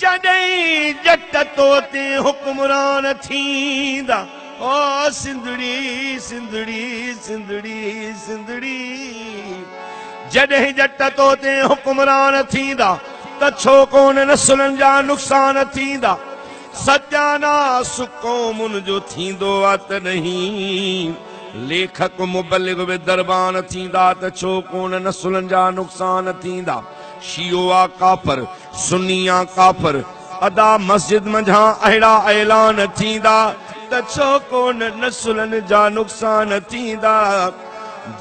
जॾहिं जट तो ते हुक्मरान थींदा। ओ सिंधड़ी सिंधड़ी सिंधड़ी सिंधड़ी, जॾहिं जट तो ते हुक्मरान थींदा त छो कोन नस्लनि जा नुक़सान थींदा। सत्यानाश क़ौमुनि जो थींदो आहे त नहीं, लेखक मुबलिग बि दरबान थींदा त छो कोन नस्लनि जा नुक़सान थींदा। शियो आ काफर, सुन्नी आ काफर, अदा मस्जिद मंझां अहिड़ा ऐलान थींदा त छो कोन नस्लनि जा नुक़सान थींदा।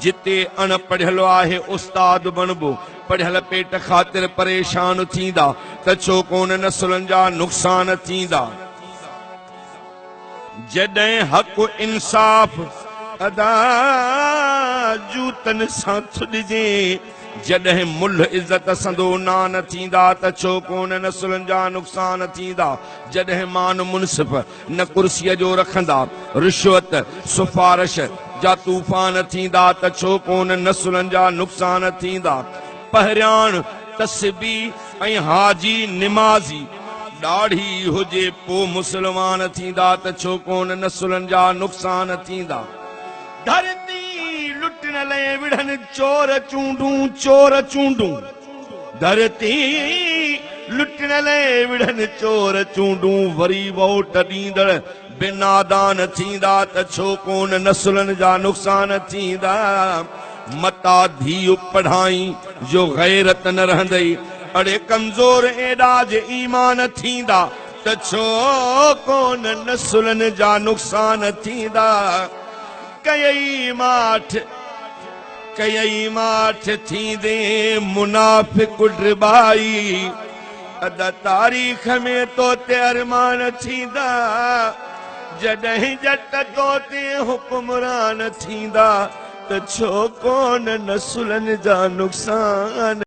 जिते अण पढ़ियल आहे उस्ताद बणिबो, पढ़ियल पेट ख़ातिर परेशान थींदा त छो कोन नस्लनि जा नुक़सान थींदा। जॾहिं हक़ इंसाफ़ अदा जूतनि सां थुॾिजे, जॾहिं मुल्ह इज़त संदो नान थींदा त छो कोन नस्लनि जा नुक़सान थींदा। जॾहिं मान मुनसिफ़ न कुर्सीअ जो रखंदा, रिश्वत सिफारिश जा तूफ़ान थींदा त छो कोन नस्लनि जा नुक़सान थींदा। पहिरियाण तस्बी ऐं हाजी निमाज़ी, ॾाढ़ी हुजे पोइ मुसलमान थींदा त छो कोन नस्लनि जा नुक़सान थींदा। धरती लुटण लाइ विढ़नि चोर चूंडूं, चोर चूंडूं, धरती लुटण लाइ विढ़नि चोर चूंडूं, वरी वोट ॾींदड़ बिनादान थींदा त छो कोन नस्लनि जा नुक़सान थींदा। मता धीउ पढ़ाई जो ग़ैरत न रहंदई, अड़े कमज़ोर एॾा जे ईमान थींदा त छो कोन नस्लनि जा नुक़सान थींदा। कयई माठ थींदे मुनाफ़िक ड्रिबाई, अदा तारीख़ में तो ते अरमान थींदा। जॾहिं जट तो ते हुक्मरान थींदा त छो कोन नस्लनि जा नुक़सान।